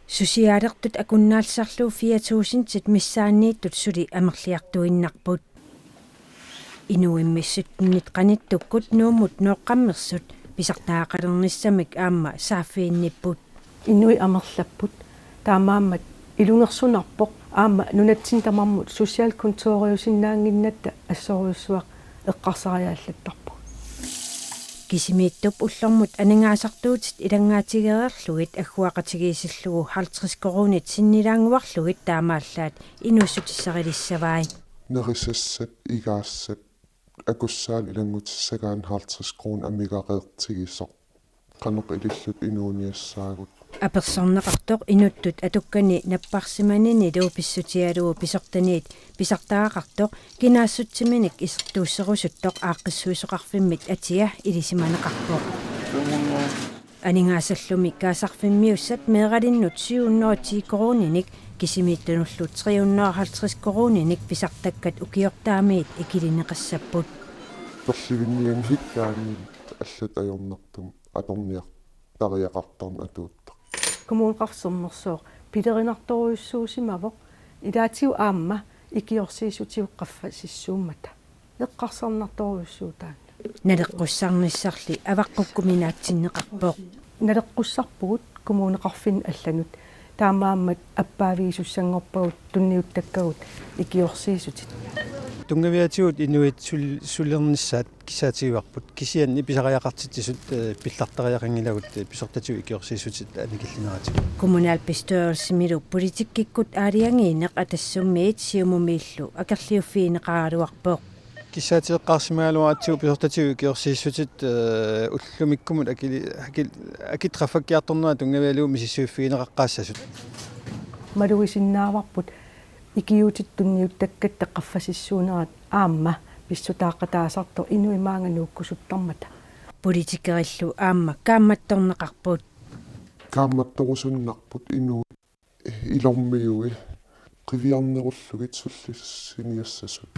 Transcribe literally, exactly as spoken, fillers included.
Susiaalertut akunnaallisarlugu fire tusindit missaanniittut suli amerliartuinnarput. Inuimmi syttenit qanittukkut Nuummut nooqqammersut pisartagaqalernissamik aamma saaffiginnipput. Inuit amerlapput, taamaammat ilungersunarpoq aamma nunatsinni tamarmut socialkontoriusinnaannginnatta assorujussuaq eqqarsariaallattarpugut. Kisimiittup ullormut aningaasartuutit ilanngaatigereerlugit agguaqatigiissillugu halvtreds koruunit sinnilaannguarlugit taamaallaat inuussutissarilissavai. Nerisassat, igaassat, akussaalu ilanngutissagaanni halvtreds koruunit amigareertigisoq. Qanoq ililluta inuuniassaagut. Apersorneqartoq inuttut atukkani napparsimaninilu pissutigalugu pisortaniit pisartagaqartoq kinaassutsiminik isertuusserusuttoq aaqqissuisoqarfimmit atia ilisimaneqarpoq. Aningaasallumi kaasarfimmiussat meeralinnut syv hundrede og ti koruuninik kisimiittunullu tre hundrede og halvtreds koruuninik pisartakkat ukiortaamiit ikilineqassapput. Perlivinnian hikkaanni allat ajornartumik atorniartariaqartarneq atuuttoq. Kommuneqarfik Sermersooq pilerinartorujussuusimavoq ilaatigut aamma ikiorsiissutigut qaffasissuummata. Eqqarsarnartorujussuuvoq taanna. Naleqqussarnissarli avaqqukkuminaatsinneqarpoq. Naleqqussarpugut kommuneqarfinni allanut, taamaammat appaavigisussanngorpagut tunniuttakkagut ikiorsiissutit. Tunngaviatigut inuit sul-, sulernissaat kissaatigivarput, kisianni pisariaqartitsisut, eh, pillartariaqanngilagut, eh, pisortatigut ikiorsiissutit annikillineratigut. Kommunalbestyrelsimilu politikkikkut aalajangiineq Atassummiit Siumumiillu akerliuffigineqaraluarpoq. Kissaatigeqqaarsimagaluaratsigu pisortatigut ikiorsiissutit, eh, ullumikkumut akili-, akil-, akit qaffakkiartornerat tunngavigalugu misissuiffigineqaqqaassasut. Malugisinnaavarput ikiuutit tunniuttakkatta qaffasissuunerat aamma pissutaaqataasartoq inuit maanga nuukkusuttarmata. Politikerillu aamma kaammattorneqarput. Kaammattorusunnarput inuit ilormiui qiviarnerullugit sullissiniassasut.